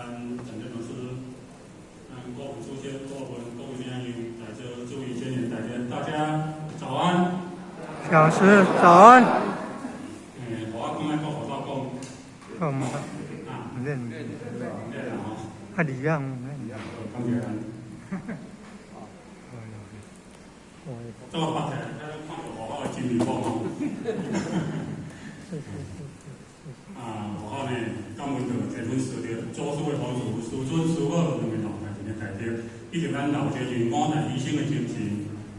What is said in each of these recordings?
咱陳建老師，咱郭文書先、郭文、各位領袖，在座諸位先人，大家早安。老師早安。欸，我講愛國語怎講？嗯，啊，唔免，唔免啦吼。啊，李樣，感謝咱。這個發起來，看到外口的真面目吼。啊，外口呢，感恩著天恩師的祖師的幫助，師尊師母兩个老大人的大德，以及咱老前人五代醫生的精神，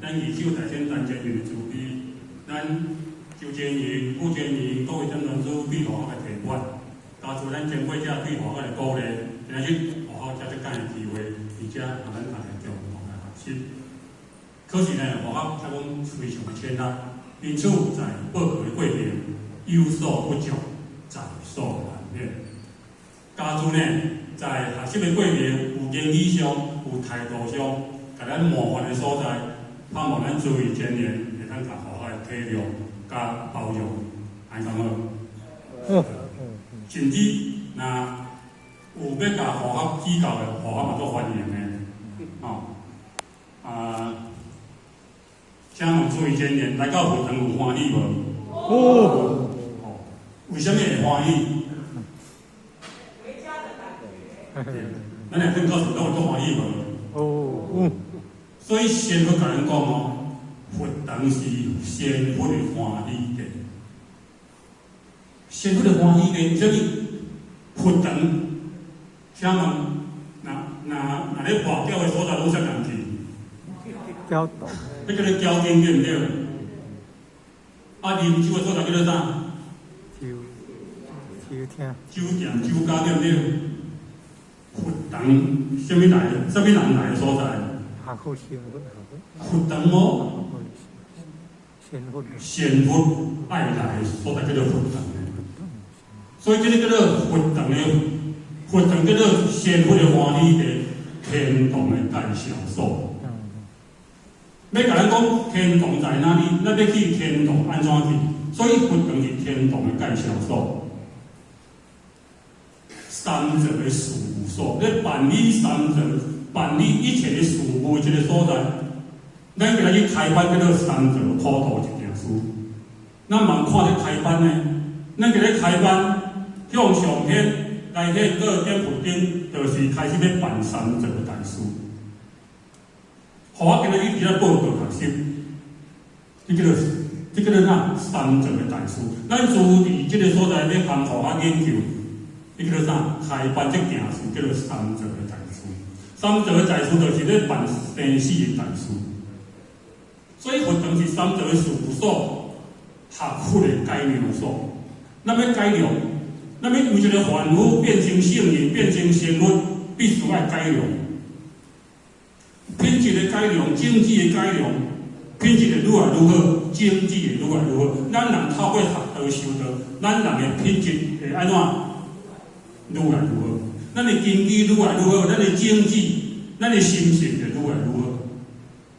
咱二手大仙陳前人的慈悲，咱周前人、傅前人、各位長老師對學校的提拔，加諸咱前輩者對學校的鼓勵，今仔日學校才這樣的機會，而且讓咱大家共同來學習。可是呢，學校聽講非常的淺力，因此在報告的過程有所不足，在所難免。加諸呢，在學習的過程有言語上、有態度上，共咱冒犯的所在，盼望咱諸位前人會當共學校的體諒佮包容，按呢好。甚至若有欲共學校指教的，學校嘛足歡迎的，吼。啊，請問諸位前人來到佛堂有歡喜無？哦。為啥物會歡喜？回家的感覺。咱來聽到時攏會足歡喜無？哦。所以仙佛共咱講哦，佛堂是仙佛的歡喜地。仙佛的歡喜地，啥物？佛堂，請問，若咧跋筊的所在，攏啥人去？攪動。彼叫做攪經對毋對？啊，啉酒的所在叫做啥？酒酒廳。酒店、酒家對毋對？佛堂，啥物來？啥物人來的所在？學佛仙佛，佛堂哦。仙佛。仙佛愛來的所在叫做佛堂。所以這个叫做佛堂的佛堂叫做仙佛的歡喜地，天堂的介紹所。欲共咱講天堂在哪裡？咱欲去天堂按怎去？所以佛堂是天堂的介紹所。三座的事務所，咧辦理三座、辦理一切的事務這个所在。咱今仔日開班叫做三座普度一件事。咱嘛看咧開班呢？咱今日開班向上天來獻個點佛頂，就是開始欲辦三座大事。予我今仔日佇遮報告學習，這叫做啥？三座的大事。咱住佇這个所在欲含學啊研究，這叫做啥？開班這件事叫做三座的大事。三座的大事就是咧辦生死的大事。所以佛堂是三座的事務所，學佛的改良所。咱欲改良，咱欲為一个凡夫變成聖人，變成仙佛，必須愛改良。品質的改良，經濟的改良，品質會愈來愈好，經濟會愈來愈好。咱人透過學道修道，咱人的品質會按怎愈來愈好？咱的經濟愈來愈好，咱的經濟，咱的心情就愈來愈好。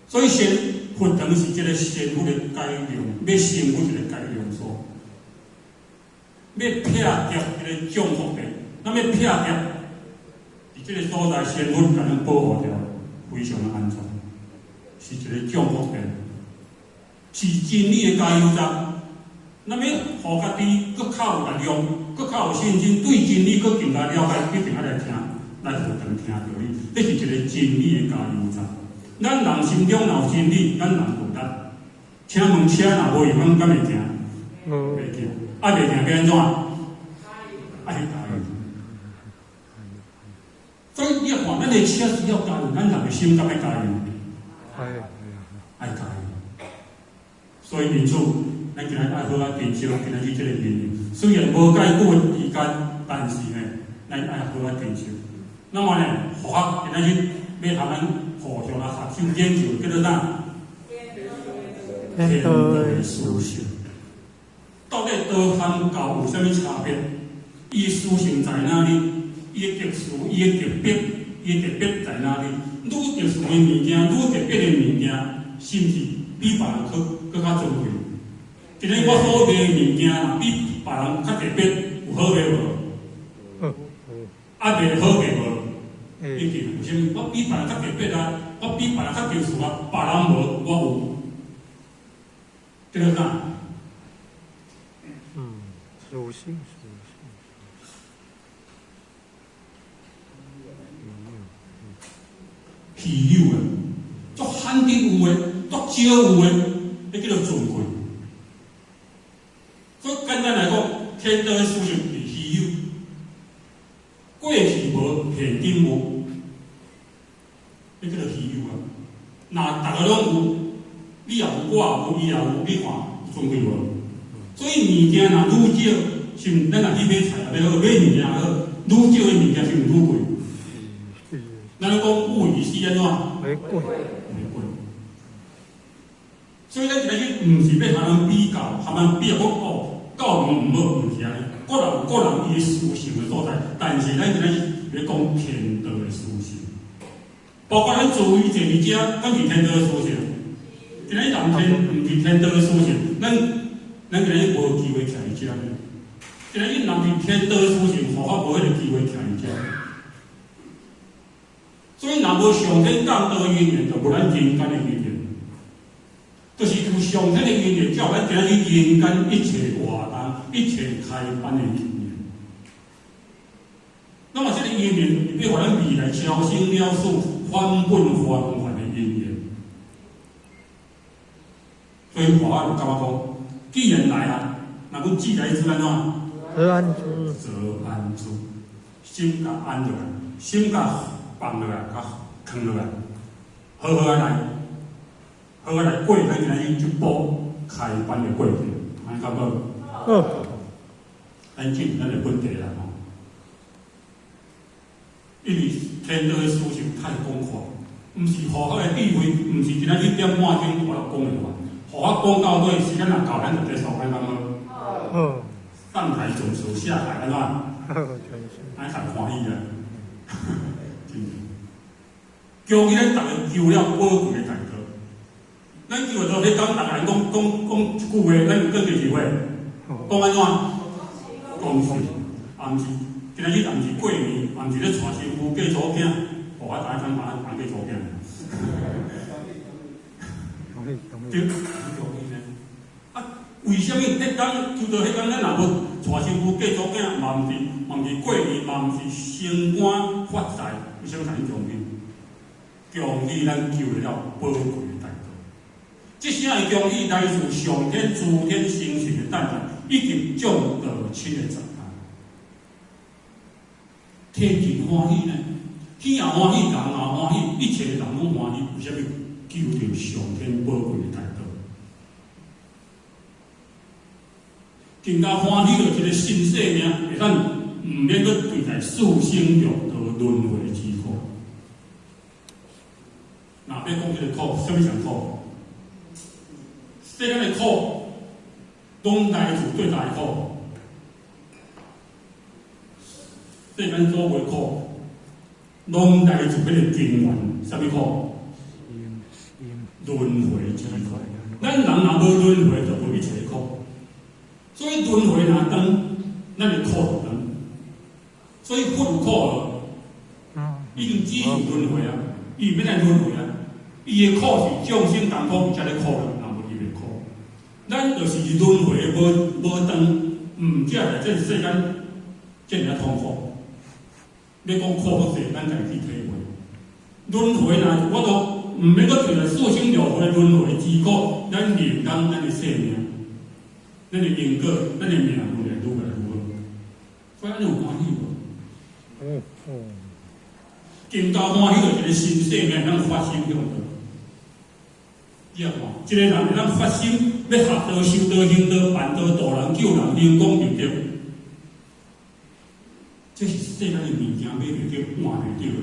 所以仙佛堂是這个仙佛的改良，欲成佛一个改良所，欲拆掉這个障福地，咱欲拆掉，佇這个所在仙佛共咱保護著，非常的安全，是一个降福地，是真理的加油站。咱欲予家己閣較有力量，閣較有信心，對真理閣更加了解，一定愛來聽，來佛堂聽道理。這是一个真理的加油站。咱人心中若有真理，咱人有力。請問車若無油，敢會行？袂行。啊，袂行欲按怎？愛去加油。所以你看，咱的車需要加油，咱人的心敢欲加油？愛加油。所以因此，咱今仔愛好好珍惜今仔日這个緣分。雖然無介久的時間，但是呢，咱愛好好珍惜。那麼呢，佛學今仔日欲予咱互相來學習研究，叫做啥？天道的殊勝。到底道和教有啥物差別？伊殊勝在哪裡？伊的特殊，伊的特別，伊的特別在哪裡？愈特殊的物件，愈特別的物件，是毋是比別人閣較尊貴？今日我所賣的物件，比別人較特別，有好賣無？啊，袂好價無？已經為啥物？我比別人較特別啊，我比別人較特殊啊，別人無，我有。這個啥？嗯，屬性屬性。稀有的，足罕見有的，足少有的，彼叫做尊貴。所以簡單來講，天道的屬性是稀有，過去無，現今無，彼叫做稀有啊。若逐个攏有，你也有，我也有，伊也有，你看有尊貴無？所以物件若愈少，是毋？咱若去買菜也好，買物件也好，愈少的物件是毋愈貴？咱講物以稀按怎？為貴。為貴。所以咱今日毋是欲共人比較，含人比較講哦，教毋好，毋是按呢。各人有各人伊的殊勝的所在，但是咱今日欲講天道的殊勝，包括咱注意坐佇遮，敢是天道的殊勝？今日人天毋是天道的殊勝，咱今日無機會徛佇遮。今日若毋是天道的殊勝，予我無彼個機會徛佇遮。所以，若無上天降道因緣，就無咱人間的因緣。就是有上天的因緣，才有咱今日人間一切活動、一切開班的因緣。那麼，這個因緣是欲予咱未來超生了死、返本還原的因緣。所以，我就感覺講，既然來啊，那阮既來之按怎？則安之。則安之，心共安落來，心共放落來，共囥落來，好好仔來，好好來過咱今日這步開班的過程，按呢敢好？好。咱進入咱的本題啦吼。因為天道的思想太廣闊，毋是佛學的智慧，毋是今仔日點半鐘我來講會完。佛學講到尾，時間若夠，咱就結束，按呢敢好？好。上台準時，下台按怎？好，準時。按呢較歡喜啊！真正。恭喜咱逐个求了寶貴的大道。咱求道，彼工逐个人講講講一句話，咱有講幾句話？講按怎？講是，也毋是，今仔日也毋是過年，也毋是咧娶新婦嫁查某囝，哦，我知影講講嫁查某囝。恭喜恭喜！對，恭喜呢。啊，為啥物彼工求道彼工咱若無娶新婦嫁查某囝，嘛毋是，嘛毋是過年，嘛毋是升官發財，為啥物共你恭喜？恭喜咱求了寶貴的大道。這聲的恭喜來自上天諸天星神的讚嘆，以及眾道親的讚嘆。天真歡喜呢，天也歡喜，人也歡喜，一切人攏歡喜。為啥物？求著上天寶貴的大道，更加歡喜著一個新生命，會當毋免閣對待四生六道輪迴之苦。若欲講這個苦，啥物上苦？世間的苦，攏來自最大的苦。世間所有的苦，攏來自彼個根源，啥物苦？輪迴之苦。咱人若無輪迴，就無一切苦。所以輪迴若斷，咱的苦就斷。所以佛有苦無？已經止住輪迴啊，伊毋免來輪迴啊。伊的苦是眾生同苦，伊才咧苦啦，若無伊袂苦。咱就是輪迴無斷，毋才來這世間這爾仔痛苦。欲講苦較濟，咱家己去體會。輪迴若我都毋免閣提來四生六道輪迴之苦，咱人間咱的生命，咱的因果，咱的命運會愈來愈好。所以按呢有歡喜無？更加歡喜就是一個新生命，咱發心向道。你看，一個人會當發心欲學道、修道、行道、辦道、度人、救人、成功入道，這是世間的物件買袂著、換袂著的。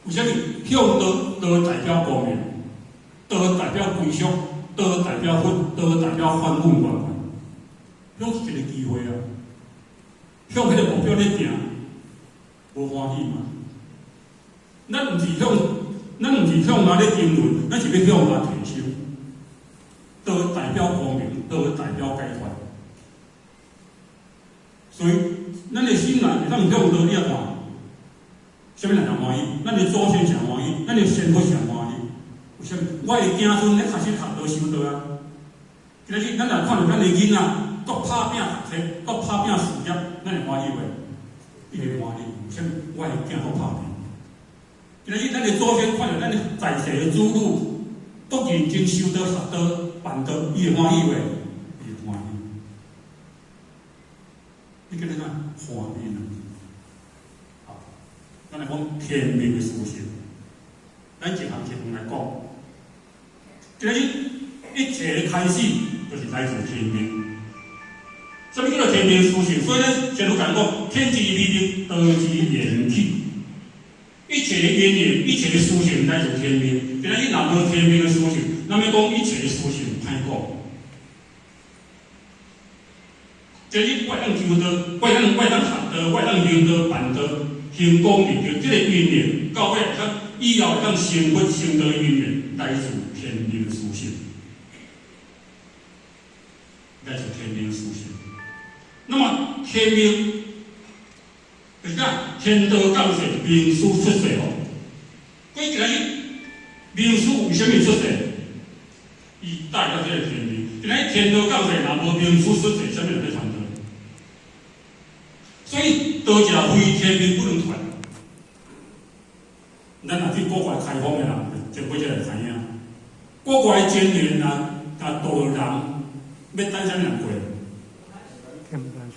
為啥物？向道，道代表光明，道代表歸宿，道代表佛，道代表返本還原，攏是一個機會啊！向彼個目標咧行，無歡喜嗎？咱毋是向下咧經綸，咱是欲向下提升。道代表光明，道代表解脫。所以，咱的心內會當向道，你來看，啥物人會歡喜？咱的祖先誠歡喜，咱的先佛誠歡喜。為啥物？我的子孫咧確實學道修道啊！今仔日咱若看著咱的囡仔，閣拍拚讀冊，閣拍拚事業，咱會歡喜袂？一定歡喜。為啥物？我的囝閣拍拚。今仔日咱的祖先看著咱的在世的子女，閣認真修道、學道、辦道，伊會歡喜袂？伊會歡喜。你叫做啥？歡喜啊！好，咱來講天命的事實，咱一項一項來講。今仔日一切的開始，就是來自天命。啥物叫做天命事實？所以咱先有講過，天之未定，道之緣起。一切的因緣，一切的事情來自天命。今仔日若無天命的事實，咱欲講一切的事情歹講。今日我會當求道，我會當學道，我會當行道、辦道、行功立德，這個因緣到尾會當以後會當成佛成道的因緣，來自天命的事實，來自天命的事實。那麼天命就是講天道降世，明師出世哦。鬼今日明師為啥物出世？伊代表這個天命。今日天道降世，若無明師出世，啥物人欲傳道？所以道者非天命不能傳。咱若對國外開放的人，就尾才會知影。國外的真言啊，共導人欲等啥物人過？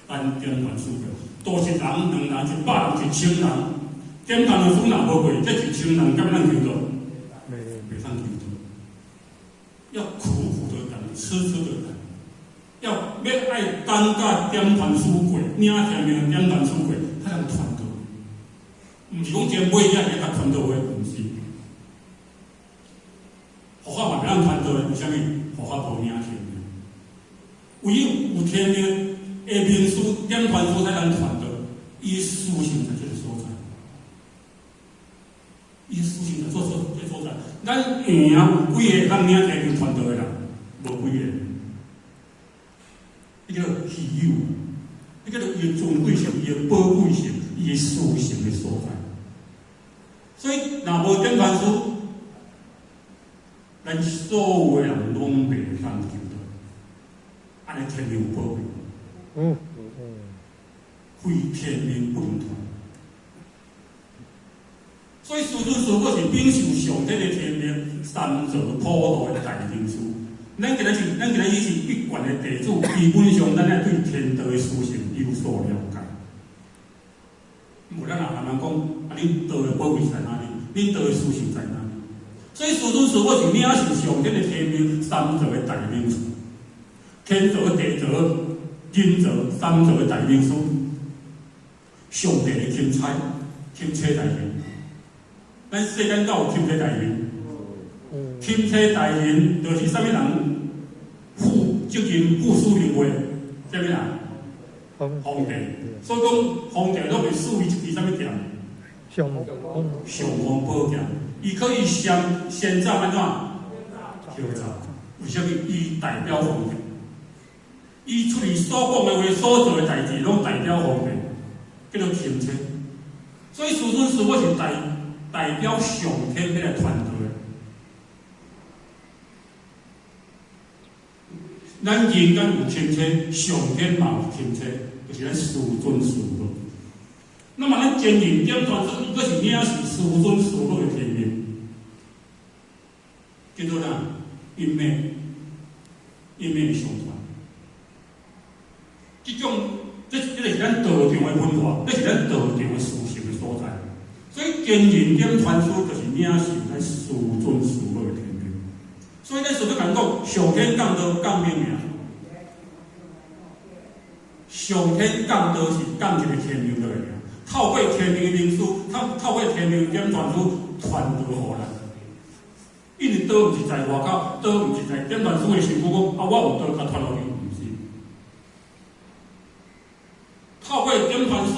等點傳師過。導一人、兩人、100人、1000人，點傳師若無過，這1000人敢欲通求道？袂通求道。要苦苦的等，痴痴的等，欲愛等甲點傳師過，領天命點傳師過，才通傳道。毋是講前尾仔會共傳道的，毋是。佛法嘛袂通傳道的，為啥物？佛法無領天命，唯有有天命的明師點傳師才通傳道，伊殊勝在這個所在，伊殊勝在這所在。咱會曉幾个通領天命傳道的人？無幾個。彼叫稀有，彼叫做伊的尊貴性、伊的寶貴性、伊的殊勝的所在。所以，若無點傳師，咱所有的人攏袂通求道。按呢天命有寶貴。非天命不能傳。所以師尊師母是稟受上天的天命，三座普度的大明師。咱今仔日是一貫的弟子，基本上咱愛對天道的事情有所了解。無咱若慢慢講，啊，恁道的寶貴在哪裡？恁道的事情在哪裡？所以師尊師母是領受上天的天命，三座的大明師，天座、地座、人座三座的大明師，上帝的欽差、欽差大人。咱世間敢有欽差大人？欽差大人就是啥物人負責任、負使命的？啥物人？皇帝。所以講，皇帝攏會賜伊一支啥物劍？尚方尚方寶劍。伊可以先先斬按怎？後斬。為啥物？伊代表皇帝。伊出去所講的話、所做的代誌，攏代表皇帝，叫做欽差。所以師尊師母是代表上天欲來傳道的。咱人間有欽差，上天嘛有欽差，就是咱師尊師母。那麼咱真言點傳師，伊閣是領受師尊師母的天命，叫做啥？一脈一脈相傳。這種，這個是咱道場的文化，這是咱道場的事實的所在。所以真言點傳師就是領受咱師尊師母的天命。所以咱師父共講，上天降道降命爾。上天降道是降一個天命落來爾，透過天命的明師，透過天命點傳師傳道予咱。因為道毋是在外口，道毋是在點傳師的身軀講，啊，我有道共傳予你，毋是。透過點傳師，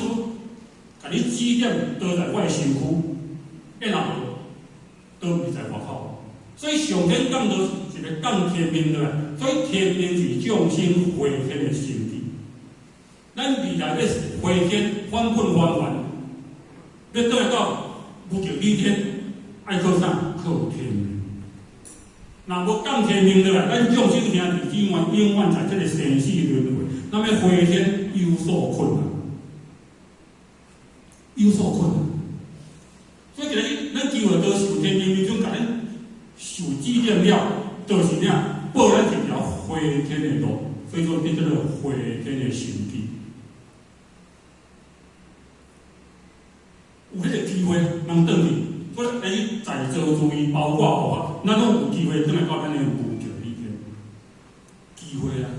共你指點道在我的身軀，然後道毋是在外口。所以上天降道是一個降天命落來，所以天命是眾生回天的心智。咱未來欲回天返本還原，欲轉來到無極理天，愛靠啥？靠天命。若無降天命落來，咱眾生兄弟姊妹永遠在這个生死輪迴，咱欲回天有所困難，有所困難。所以今日咱機會都受天命，就共咱受指點了，就是啥？報咱一條回天的路，所以說變做回天的神機。有彼个機會通轉去，所以在座諸位包括我，咱攏有機會轉來到咱的無極理天。機會啊！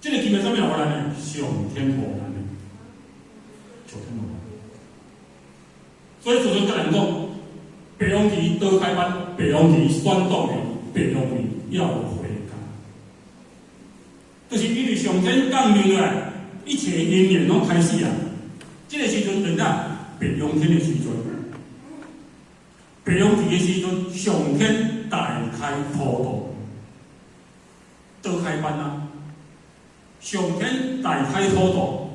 這个機會啥物人予咱的？上天予咱的，上天予咱。所以祖宗佮咱講，白羊旗倒開班，白羊旗選黨員，白羊旗要回家，就是因為上天降命落來，一切因緣攏開始啊。這个時陣等啊，白羊天的時陣，白羊旗的時陣，上天大開普度，倒開班啊！上天大開普度，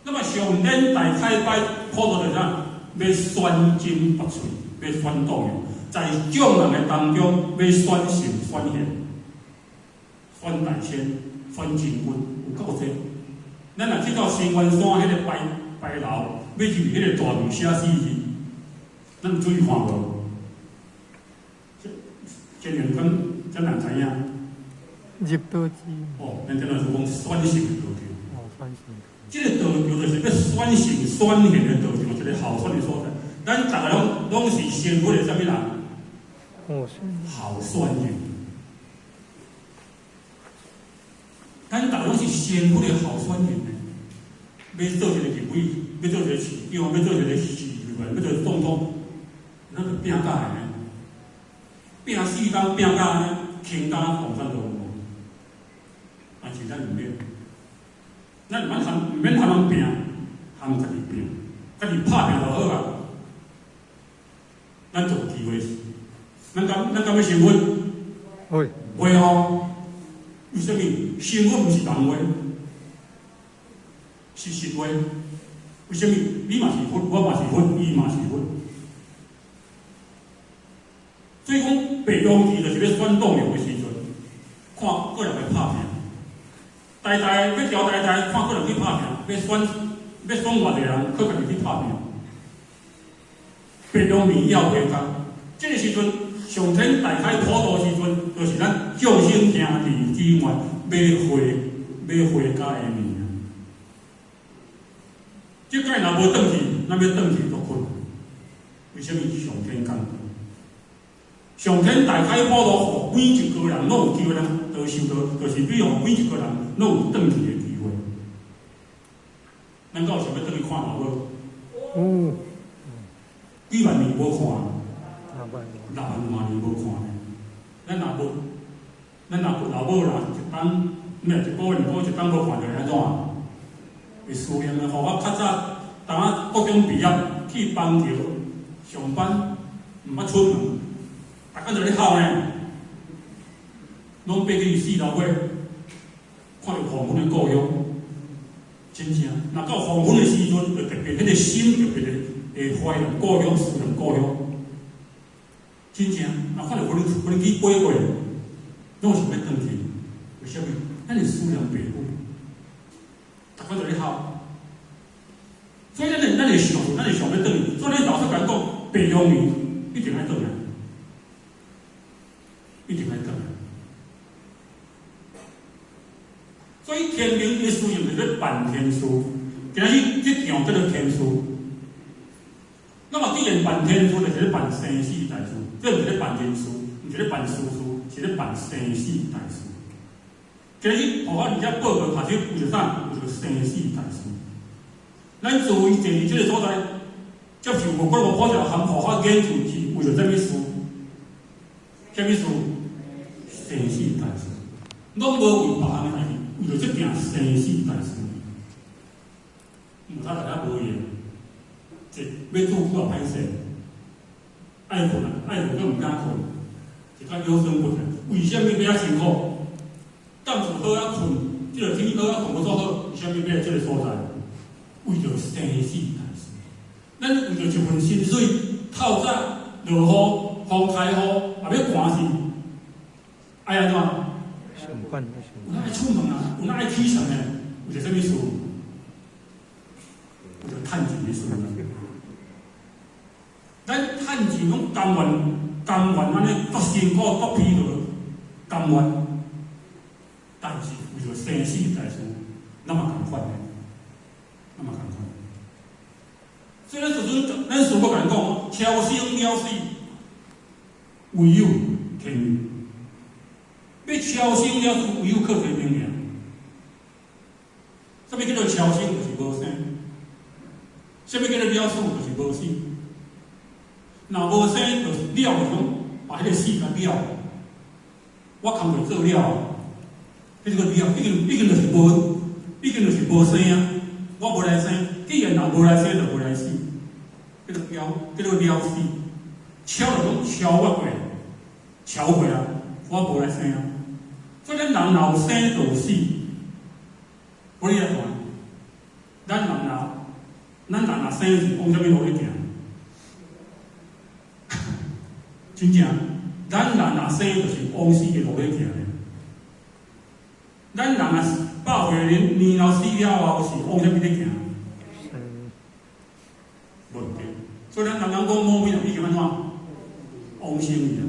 那麼上天大開班普度就是啥？欲選精拔萃，欲選黨員，在眾人的當中，欲選聖選賢，選大仙，選真君，有夠濟。咱若去到新元山彼个牌牌樓，欲入彼个大字寫死字，咱有注意看無？這兩天這人知影？入道寺。哦，咱這若是講選聖的道場。哦，選聖。這个道場就是欲選聖選賢的道場，一个候選的所在。咱逐个攏是成佛的啥物人？候選人。咱逐个攏是成佛的候選人呢。欲做一个立委，欲做一个市長，欲做一个市議員，欲做總統，咱就拼甲按呢，拼四冬，拼甲按呢，傾家蕩產都有。但是咱毋免，咱毋免含人拼，含家己拼，家己拍拼就好啊。咱就有機會，咱敢欲成佛？會。會哦。為啥物？成佛毋是人話，是實話。為啥物？你嘛是佛，我嘛是佛，伊嘛是佛。所以講，白羊旗就是欲選黨員的時陣，看個人欲拍拼。台大欲調台大，看個人去拍拼；欲選偌濟人，靠家己去拍拼。白羊暝要回家，這个時陣上天大開普度時陣，就是咱眾生兄弟姊妹欲回家的暝啊！這擺若無轉去，咱欲轉去都困難。為啥物？上天降上天大開普度，予每一個人攏有機會通得修道，就是欲予每一個人攏有轉去的機會。咱敢有想欲轉去看老母？有。幾萬年無看，6萬外年無看呢。咱若無老母若一冬，毋是一個月、兩個月一冬無看著，會按怎？會思念的。吼，我較早當仔高中畢業去邦橋上班，毋捌出門，逐工就咧哭呢。攏爬去四樓尾，看著黃昏的故鄉，真正，若到黃昏的時陣，就特別彼個心特別的會懷念故鄉，思念故鄉。真正，若看著無人機飛過，攏想欲轉去。為啥物？咱會思念爸母，逐工就咧哭。所以咱會想欲轉去。所以咱老師共咱講，白羊暝一定愛轉來，一定愛轉來。所以天命的事業就是咧辦天事，今日這場叫做天事。那麼既然辦天事，就是咧辦生死大事，這毋是咧辦人事，毋是咧辦私事，是咧辦生死大事。今日互我佇遮報告，頭先為著啥？為著生死大事。咱諸位坐佇這个所在，接受無過無普照含護法研究是為著啥物事？啥物事？生死大事，攏無為別項的代誌，為著這件生死大事。毋通大家無閒，這欲拄久也歹勢，愛睏啊，愛睏閣毋敢睏，一工腰酸骨痛。為啥物欲遐辛苦？敢是好仔睏，這个天好仔睏無做好，為啥物欲來這个所在？為著生死大事，咱為著一份薪水，透早落雨，風颱雨，也欲寒死，愛按怎？上班。有哪愛出門啊？有哪愛起床的？為著啥物事？為著趁錢的事啊！咱趁錢攏甘願，甘願按呢，足辛苦、足疲勞，甘願。但是為著生死大事，咱嘛仝款的，咱嘛仝款。所以咱師尊，咱師父共咱講，超生了死，唯有天命。欲超生了死，唯有靠天命爾。啥物叫做超生？就是無生。啥物叫做了死？就是無死。若無生，就是了，就是講把彼个死共了。我工課做了，彼個了，已經就是無，已經就是無生啊！我無來生，既然人無來生，就無來死。叫做了，叫做了死。超就講超越過，超過啊！我無來生啊！所以咱人若有生就有死，無你來看，咱人若生是往啥物路咧行？真正，咱人若生就是往死的路咧行的。咱人若百歲年年老死了後，是往啥物咧行？無對。所以咱人人講某物已經按怎？往生去啊！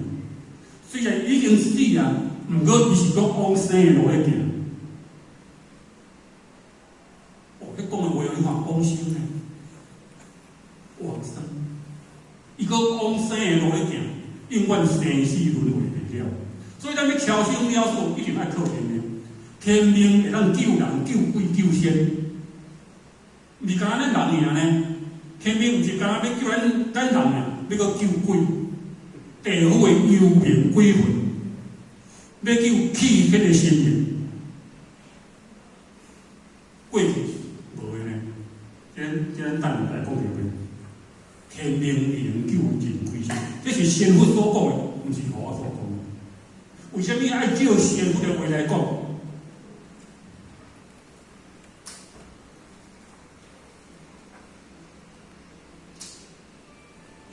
雖然已經死啊，毋過伊是閣往生的路咧行。哦，彼講的話你看往生呢？往生，伊閣往生的路咧行，永遠生死輪迴袂了。所以咱欲超生了死，一定愛靠天命。天命會當救人、救鬼、救仙，毋是干焦咱人爾呢？天命毋是干焦欲救咱人爾，欲閣救鬼、地府的幽冥鬼魂，欲救氣血的生命。過去無的呢？這咱等下來講著對。天命能救人鬼神，這是仙佛所講的，毋是我所講的。為啥物愛照仙佛的話來講？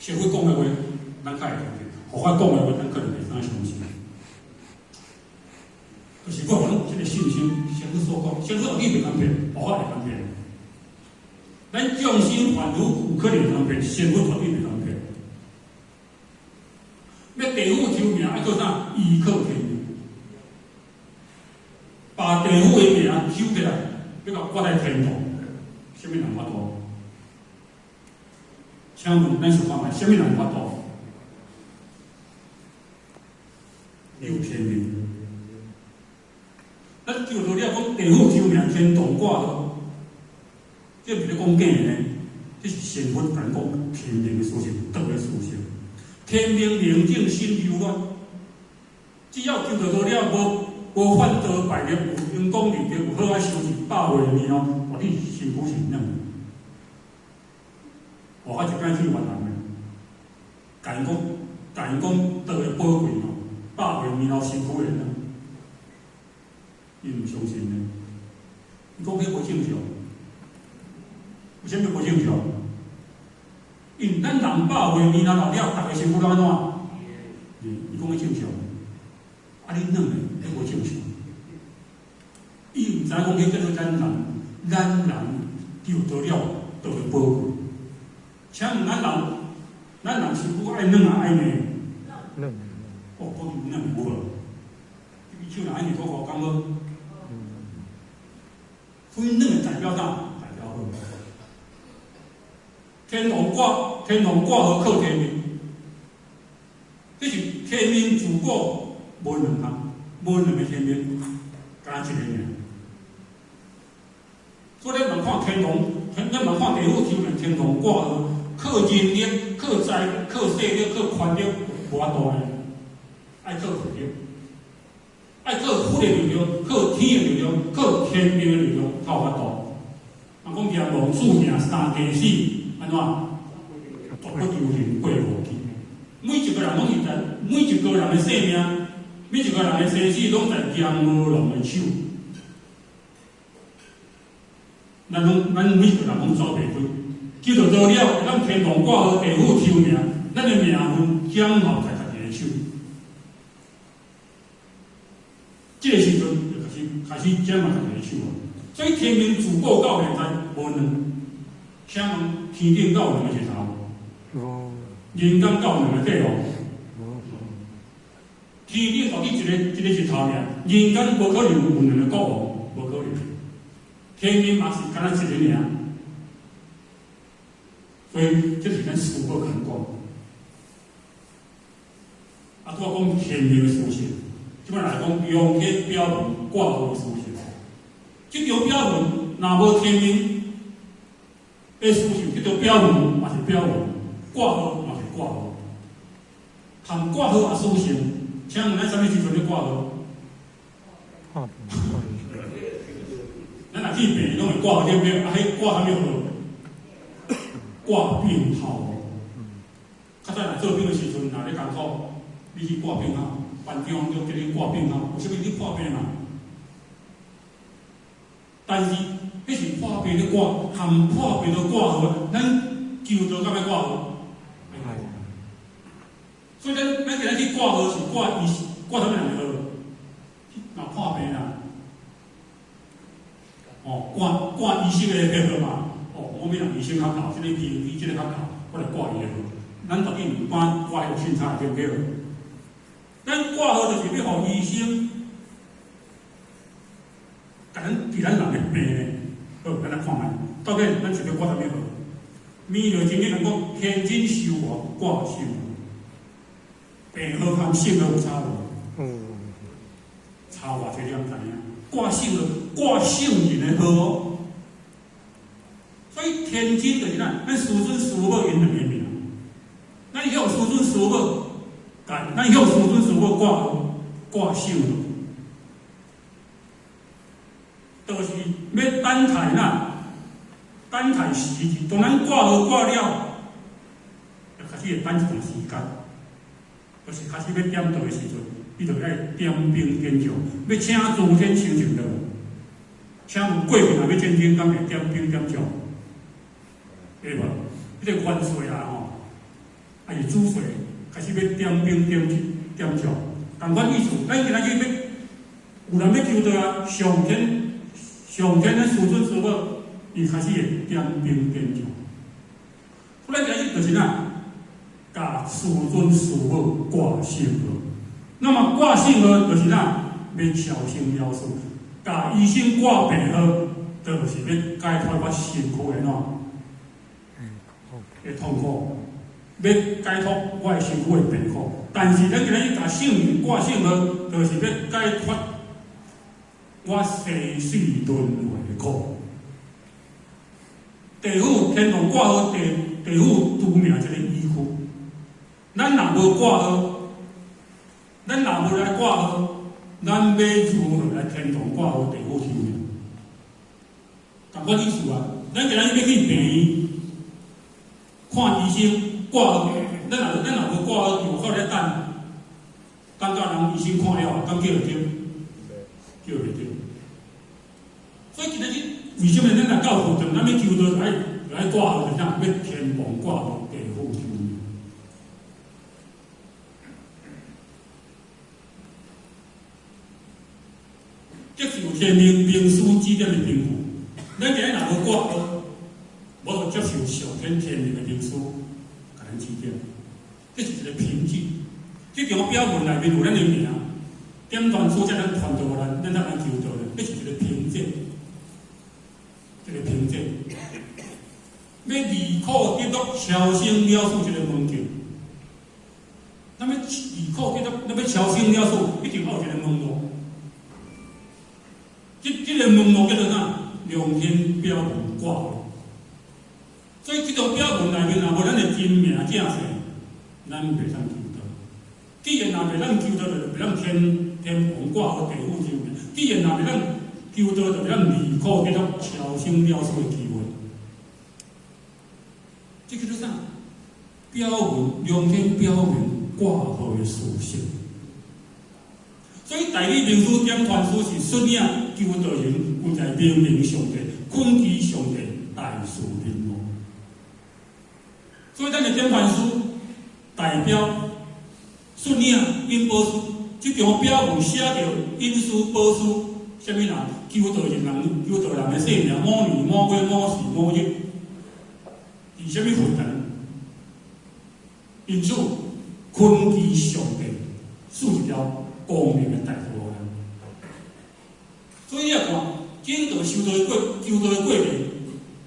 仙佛講的話，咱較會相信；佛法講的話，咱可能袂當相信。就是我講這个信心，仙佛所講，仙佛絕對袂通騙，佛法會通騙。咱眾生凡夫有可能通騙，仙佛絕對袂通騙。欲地府抽命，愛做啥？依靠天命，把地府的命抽起來，欲共掛在天堂，啥物人有法度？請問咱想看覓？啥物人有法度？有天命。咱求著了講地府抽命，天堂掛號，這毋是咧講假的呢？這是仙佛共咱講天命的事實，道的事實。天命寧靜心柔軟，只要求著了，無犯道敗德，有成功立德，有好仔修100歲年哦，予你身軀是軟。我一擺去越南的，共𪜶講道的寶貴吼，百歲年後身軀會軟，伊毋相信呢。伊講彼無正常，為啥物無正常？因為咱人百歲年老了，逐个身軀攏按怎？伊講彼正常，啊你軟的，彼無正常。伊毋知影講彼叫做咱人，咱人求著了道的寶貴。請問咱人身軀愛軟抑愛硬？軟。哦，講軟有無？你手若按呢塗塗敢無？所以軟的代表啥？代表好。天堂掛號靠天命，這是天命自古無兩項，無兩个天命，干焦一个爾。所以咱嘛看天堂，咱嘛看地府抽命天堂掛號，靠人力、靠財、靠勢力、靠權力，無法度呢。愛靠佛力，愛靠佛的力量，靠天的力量，靠天命的力量，才有法度。人講閻王注定三家死，按怎？絕不求人過無去。每一個人攏是在每一個人的性命，每一個人的生死，攏在閻魔王的手。咱攏咱每個人攏走袂開，求道做了，咱天堂掛號地府抽名，咱的命運掌握在家己的手。這個時陣就開始掌握家己的手啊！所以天命自古到現在無兩，請問天頂敢有兩個日頭？無。人間敢有兩個帝王？無。天頂到底一個一個日頭爾，人間無可能有兩個國王，無可能。天命嘛是敢若一個爾，所以這是咱師父共咱講。啊，拄仔講天命的事實，這擺來講陽天表文掛號的事實。這張表文若無天命的事實，這張表文嘛是表文，掛號嘛是掛號。含掛號也屬性，請問咱啥物時陣咧掛號？破病掛。咱若去病院攏會掛號對毋對？啊，彼掛啥物號？掛病號。較早若做兵的時陣，若咧艱苦，你去掛病號，班長就叫你掛病號，有啥物你破病嘛？但是，彼是破病咧掛，含破病都掛號，咱求道敢欲掛號？所以咱今仔去掛號是掛醫掛啥物人的號？若破病啦，哦，掛醫生的號嘛。哦，某某人醫生較𠢕，這個病醫這個較𠢕，我來掛伊的號。咱到底毋敢掛彼個凊彩對毋對？咱掛號就是欲予醫生，共咱治咱人的病呢。好，咱來看覓，到底咱是欲掛啥物號？彌勒經咧講，天真修我掛聖號，病號含聖號有差無？有。差偌濟你敢知影？掛聖號，掛聖人的號哦。所以天真就是咱，咱師尊師母𪜶兩个名。咱向師尊師母，咱向師尊師母掛號掛聖號，就是欲等待哪？等待時機。當咱掛號掛了，就開始會等一段時間，就是開始欲點道的時陣，你就愛點兵點將，欲請諸天親像落。請問過去若欲戰爭，敢會點兵點將？會無？彼個元帥啊吼，抑是主帥，開始欲點兵點將，仝款意思。咱今仔日欲有人欲求道啊，上天的師尊師母，伊開始會點兵點將。咱今日就是哪，共師尊師母掛聖號。那麼掛聖號就是哪，欲超生了事；共醫生掛病號，就是欲解脫我身軀的哪？的痛苦，欲解脫我的身軀的病苦。但是咱今仔日共聖人掛聖號，就是欲解脫我生死輪迴的苦。地府天堂掛號，地府除名一个依據。咱若無掛號，咱若無來掛號，咱欲如何來天堂掛號地府除名？仝款意思啊！咱今仔日欲去病院看醫生掛號，咱若無掛號，就靠咧等，等到人醫生看了，敢叫會著？叫袂著。所以今仔日為啥物咱若到佛堂，咱欲求道，就愛掛號，就啥？欲天堂掛號，地府除名。這是有天命名師指點的憑據。咱今日若無掛號，無就接受上天天命的名師共咱指點，這是一個憑據。這張表文內面有咱的名，點傳師才能傳導咱，咱才能求道的，這是一個憑證，一個憑證。欲離苦得樂，超生了事這個門徑。咱欲離苦得樂，咱欲超生了事，一定愛有一個門路。這個門路叫做啥？龍天表文掛號。所以這張表文內面若無咱的真名正姓，咱袂通求道。既然若袂當求道，就袂當天堂掛號地府除名。既然若袂當求道，就袂當離苦得樂超生了事的機會。這叫做啥？表文龍天表文掛號的事實。所以代理名師點傳師是率領求道人有在明明上帝，懇求上帝大賜平安。所以咱的典範書代表信仰引保師，這張表文寫著引師保師，啥物人？求道人人，求道人的姓名，某年某月某時某日，佇啥物佛壇？因此，懇求上帝賜一條光明的大道予咱。所以你也看，整個修道的過，求道的過程，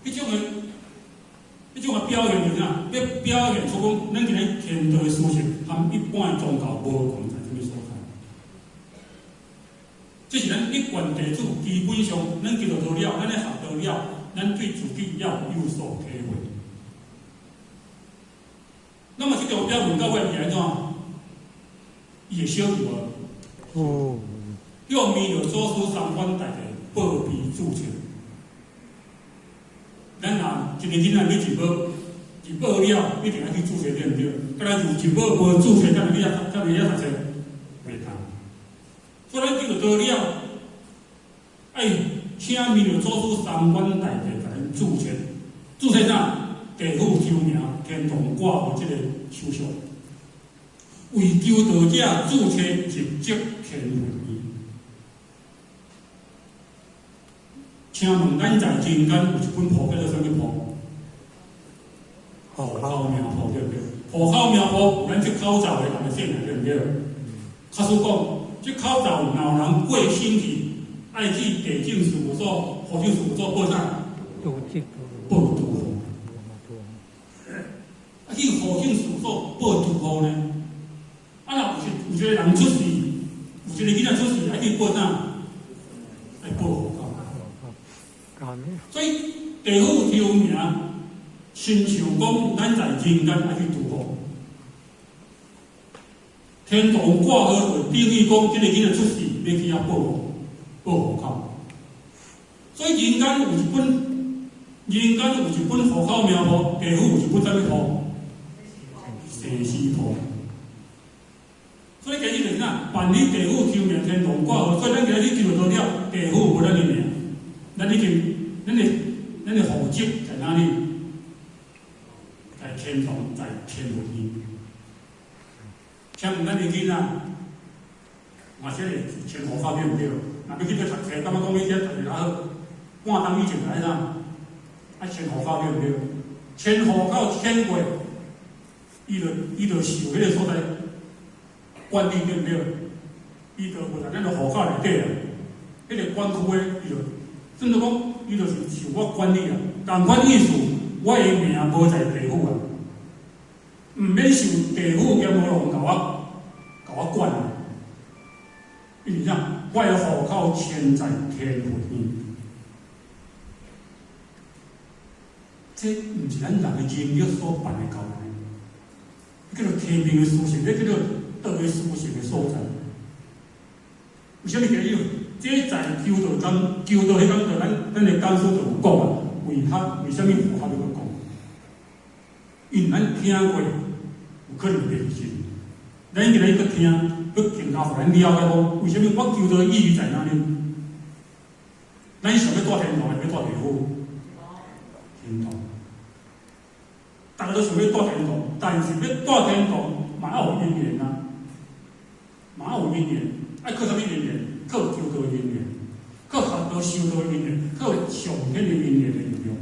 彼種的表現就是啥？欲表現出講，咱今日天道的事實，和一般的宗教無仝在啥物所在。這是咱一貫弟子基本上，咱基督徒了，咱咧學道了，咱對自己要有所體會。那麼這張表文到尾是按怎？伊會小求啊。哦。向彌勒祖師三官大帝報備註冊。咱若一个囡仔欲入報，入報了，一定愛去註冊，對毋對？敢若入入報無註冊，敢會去遐，敢會遐讀冊？袂通。所以咱基督徒了，愛請彌勒祖師三官大帝共咱註冊，註冊啥？地府抽名，天堂掛號這個手續，為求道者註冊入籍天佛院。請問咱在人間有一本簿叫做啥物簿？戶口名簿對毋對？戶口名簿有咱這口罩的人的姓名對毋對？假使講，這口罩若有人過身去，愛去地政事務所、戶政事務所報啥？報除戶。啊，去戶政事務所報除戶呢？啊，若有一個人出世，有一個囡仔出世，愛去報啥？愛報戶口。所以地府抽名，親像講咱在人間愛去除戶。天堂掛號就等於講，這個囡仔出世欲去遐報戶，報戶口。所以人間有一本，人間有一本戶口名簿，地府有一本啥物簿？生死簿。所以今日就是啥？辦理地府抽名天堂掛號，所以咱今日去求道了，地府無咱的名，咱已經，咱的戶籍在哪裡？在天堂，在天佛院。請問咱的囡仔，嘛是會簽戶口對毋對？若欲去佗讀冊，感覺講你這讀得較好，半冬以前來啥？愛簽戶口對毋對？簽戶口簽過，伊就受彼個所在管理對毋對？伊就無在咱的戶口內底啊。彼個管區的，伊就，算做講，伊就是受我管理啊。仝款意思，我的名無在地府啊，毋免受地府閻魔王共我管啊。因為啥？我的戶口簽在天佛院，這毋是咱人的能力所辦會到的，叫做天命的事實，這叫做道的事實的所在。為啥物今日？這在求道講，求道彼工就咱的講師就有講啊，為啥物佛法欲閣講？因為咱聽過，有可能袂記真。咱今日閣聽，閣更加予咱了解講，為啥物我求道的意義在哪裡？咱想欲蹛天堂，抑欲蹛地府？天堂。逐家都想欲蹛天堂，但是欲蹛天堂嘛愛有因緣啊，嘛愛有因緣，愛靠啥物因緣？靠求道的因緣，靠學道修道的因緣，靠上天的因緣的力量。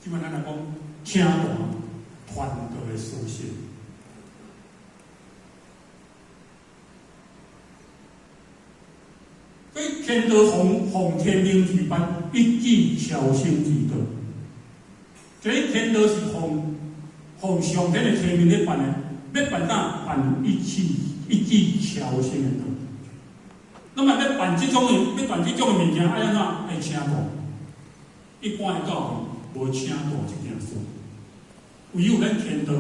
這擺咱來講，請斷傳道的事實。所以天道奉天命而辦，一舉超生之道。這個天道是奉上天的天命咧辦的，欲辦啥？辦一舉超生的道。那麼欲辦這種的物件，愛按怎？愛請道。一般的教會無請道這件事，唯有咱天道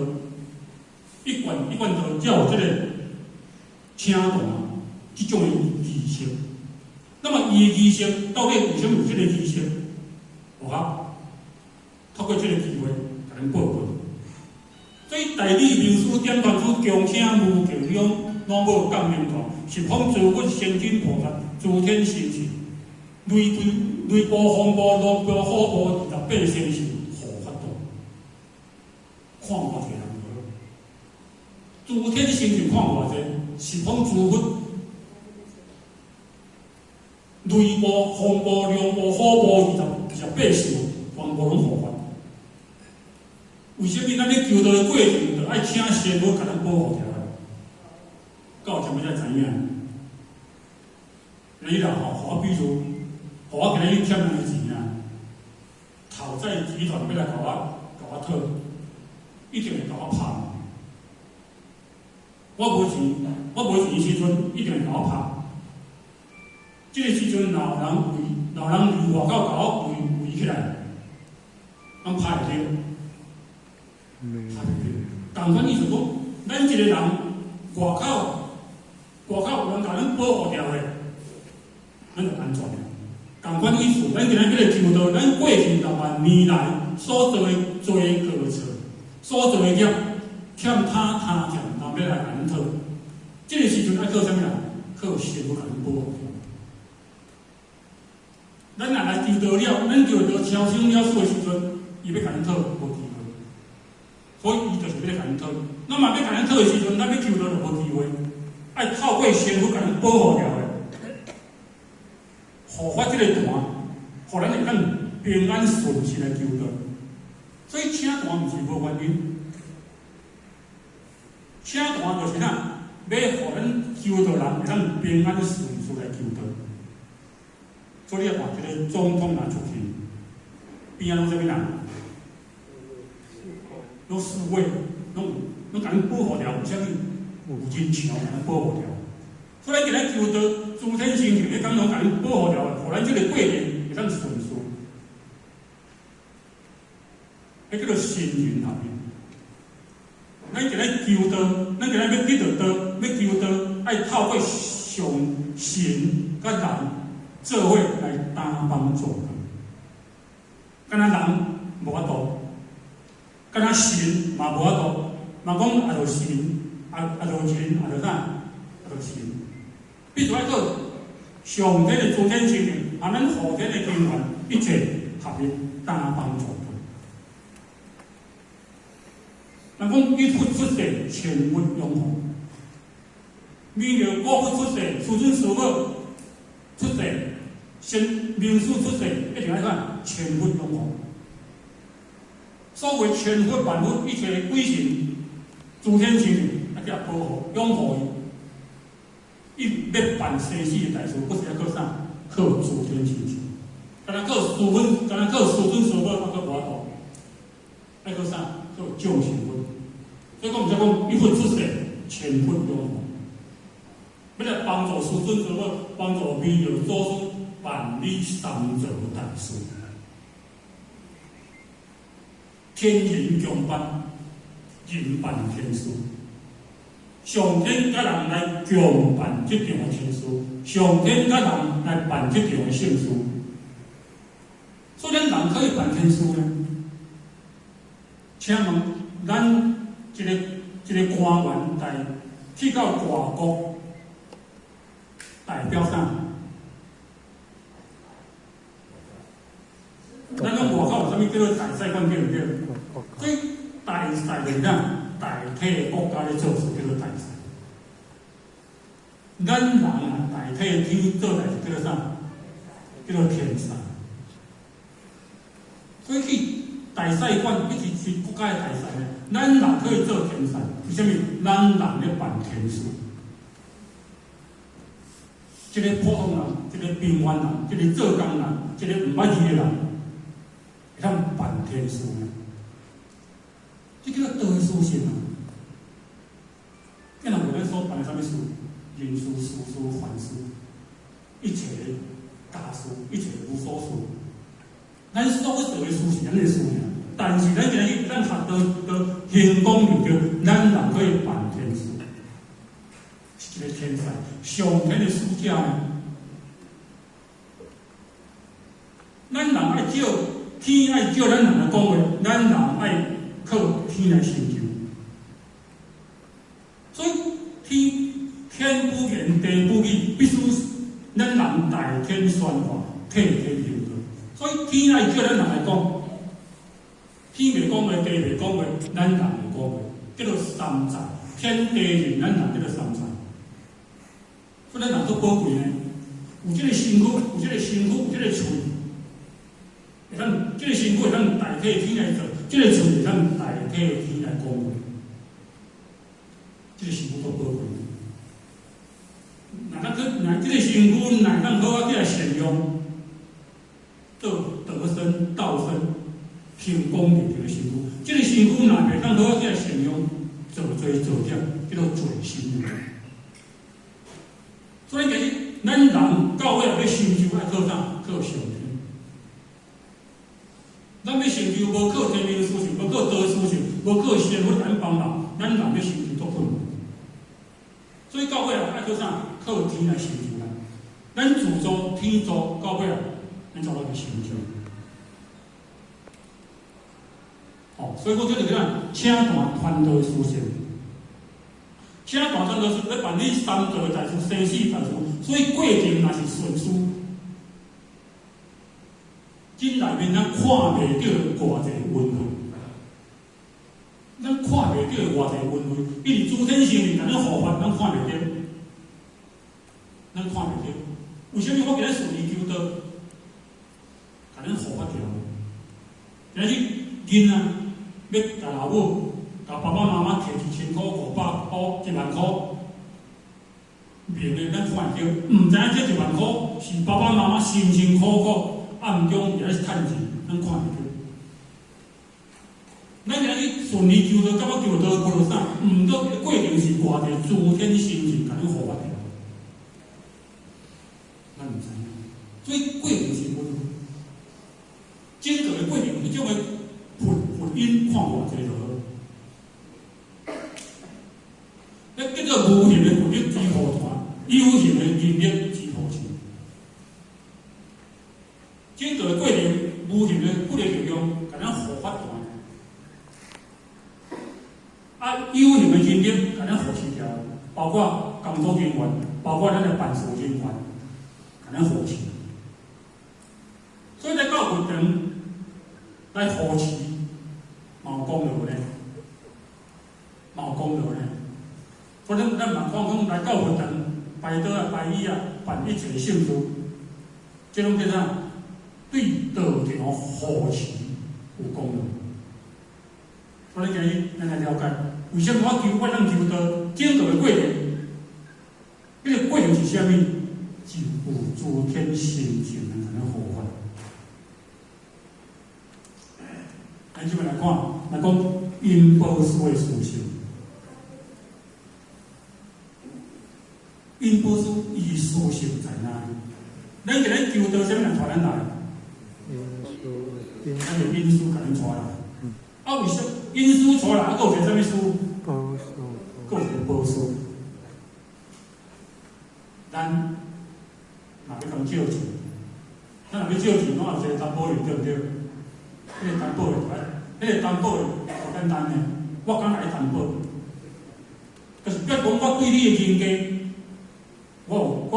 一貫道才有這個請道這種的儀式。那麼伊的儀式到底為啥物有這個儀式？有哈，透過這個機會，共恁報告。所以大大理明師點傳師恭請無窮勇老母降臨團，十方諸佛仙真菩薩諸天神聖，雷雷波風波龍波火波28仙神護法道，看偌濟人無？諸天神聖看偌濟，十方諸佛雷波風波龍波火波28神全部攏護法。為啥物咱咧求道的過程，就愛請仙佛共咱保護起來？到這尾才知影。你若吼，予我比如，予我今日去欠人的錢啊，討債集團欲來共我討，一定會共我拍。我無錢，我無錢時陣，一定會共我拍。這个時陣，若有人圍，若有人佇外口共我圍圍起來，攏拍會著。拍袂著。仝款意思講，咱一個人外口有人共咱保護牢的，咱就安全了。仝款意思，咱今仔日欲求道，咱過去6萬年來所做的罪過錯，所做的業，欠他他欠，人欲來共咱討。這个時陣愛靠啥物人？靠神佛共咱保護。咱若來求道了，咱求道超生了死的時陣，伊欲共咱討，無機會。所以伊就是欲來共咱討。咱嘛欲共咱討的時陣，咱欲求道就無機會。愛透過神佛共咱保護牢的，護法這個壇，予咱會當平安順遂來求道。所以請壇毋是無原因，請壇就是啥？欲予咱求道人會當平安順遂來求道。所以你看，一個總統若出去，邊仔攏啥物人？攏侍衛，攏共咱保護牢，為啥物？有人牆共咱保護牢。所以咱今日求道，諸天神聖，彼敢攏共咱保護牢，予咱這個過程會當順遂。彼叫做神人合一。咱今日求道，咱今日欲得著道，欲求道，愛透過上神佮人做伙來擔幫助。敢若人無法度，敢若神嘛無法度，嘛講也著神，也著人，也著啥，也著神。必須愛靠上天的諸天神靈，啊，咱後天的因緣，一切合一擔幫助。人講一佛出世，千佛擁護；彌勒古佛出世，師尊師母出世，先明師出世，一定愛看千佛擁護。所謂千佛萬佛，一切鬼神、諸天神靈，啊，叫保護、擁護伊。伊欲辦生死的代誌，不是愛靠啥？靠諸天神聖。敢若靠師尊，敢若靠師尊師母，猶閣無法度。愛靠啥？靠眾生佛。所以講，毋才講一佛出世，千佛擁護。欲來幫助師尊師母，幫助彌勒祖師辦理三座大事。天人共辦，人辦天事。上天佮人來共辦這場的天事，上天佮人來辦這場的聖事。所以咱人可以辦天事呢？請問，咱一個一個官員代去到外國，代表啥？咱講外口有啥物叫做大使館對毋對？所以大使就是啥？代替國家咧做事叫做大使。咱人啊，代替天做代誌叫做啥？叫做天使。所以去大使館，彼是是國家的大使呢。咱人可以做天使，為啥物？咱人咧辦天事。一個普通人，一個平凡人，一個做工人，一個毋捌字的人，會當辦天事呢？這叫做道的事實啊！今人無咱所辦的啥物事，人事、事事、凡事，一切家事，一切無所事。咱所做的事是咱的事爾，但是咱今日咱學道道行功就對，咱人可以辦天事，是一個天使，上天的使者呢。咱人愛照天愛照咱人來講話，咱人愛靠天來成就。必須咱人代天宣話，替天行道。所以天愛叫咱人來講，天袂講話，地袂講話，咱人會講話，叫做三才。天地人，咱人叫做三才。所以咱人足寶貴呢，有這個身軀，有這個身軀，有這個喙，會當這個身軀會當代替天來做，這個喙會當代替天來講話。這個身軀足寶貴。若咱去，若這個身軀若當好仔去來善用，做德身、道身、行功德這個身軀，這個身軀若袂當好仔去來善用，造罪造孽，叫做罪身。所以其實，咱人到尾欲成就，愛靠啥？靠上天。咱欲成就，無靠天命殊勝，無靠道殊勝，無靠仙佛來幫忙，咱人欲成就足困難。所以到尾啊，愛靠啥？靠天來成就咱。咱自助天助，到尾啊，咱才會成就。哦，所以講這個叫請斷傳道殊勝。請斷傳道士欲辦理三道的代志、生死代志，所以過程若是順遂。真內面咱看袂著偌濟恩惠，咱看袂著偌濟恩惠，比如諸天神明共咱護法，咱看袂著，咱看袂著。為啥物我今日順利求道，共咱護法著？今日囡仔欲共老母、共爸爸媽媽提1000箍、500箍、1萬箍，明的咱看會著，毋知影這1萬箍是爸爸媽媽辛辛苦苦暗中佇咧趁錢，咱看袂著。咱今日順利求道，感覺求道無啥，毋過過程是偌濟諸天神明共咱護法著，咱毋知影。所以過程是恩，整個的過程，彼種的佛佛音看偌濟就好。那叫做無形的佛力之護團，有形的人力之護持。整個的過程，無形的佛的力量，共咱護法團。啊，有形的人力，共咱護持牢，包括工作人員，包括咱的辦事人員，共咱護持。所以來到佛堂來護持，嘛有功勞呢，嘛有功勞呢。可能咱嘛看講來到佛堂拜桌啊、拜椅啊、辦一切聖事，這攏叫啥？對道場護持有功勞。所以今日咱來了解，為啥物我求我當求道，整個的過程，彼個過程是啥物？是有諸天神明來共咱護法。咱這擺來看，來講因報師的事情。因報師伊事實在哪裡？咱今日求道，啥物人帶咱來？因師，咱的因師共咱帶來。啊，為啥因師帶來？啊，閣有一個啥物師？報師，閣有一個報師。咱若欲共借錢，咱若欲借錢，攏有一個擔保人，對毋對？彼個擔保的，彼個擔保的足簡單的，我敢來擔保。可是，比如講，我對你的人格，我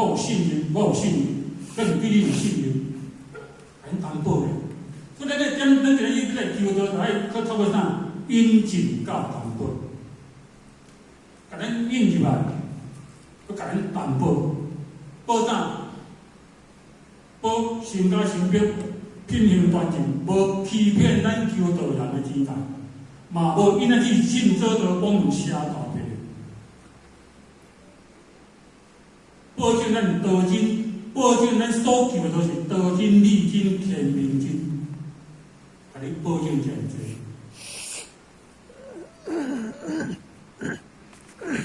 有信任，我有信任，抑是對你有信任，共你擔保的。所以，咱這點，咱今日欲來求道，就愛去透過啥？引進佮擔保，共咱引入來，閣共咱擔保，保啥？保身家性命、品行端正，無欺騙咱求道人的錢財，嘛無因為去信做道講門邪教別。保證咱道真，保證咱所求的都是道真、理真、天命真，共你保證這樣濟。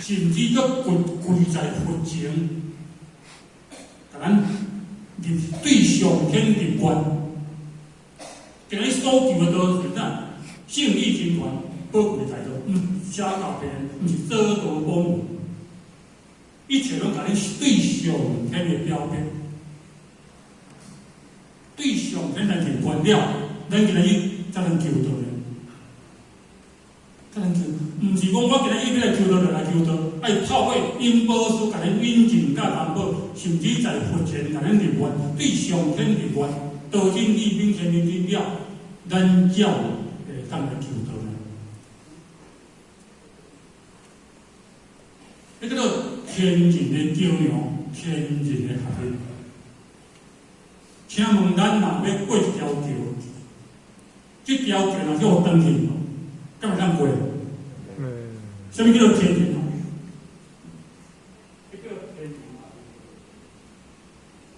甚至閣跪跪在佛前，共咱入對上天立願，今日所求的都是啥？聖義真傳，寶貴財道，毋是邪教別人，毋是做道講門，一切攏共你對上天的表達，對上天來立願了，咱今日才能求道的，才能求，毋是講我今日欲來求道就來求道，愛透過因報師共咱引進佮擔保，甚至在佛前共咱立願，對上天立願，道盡立兵天命盡了，咱才有會當來求道呢。這叫做天人的橋梁，天人的合一。請問咱若欲過一條橋，這條橋若叫予斷去，敢會當過？啥物叫做天人合一？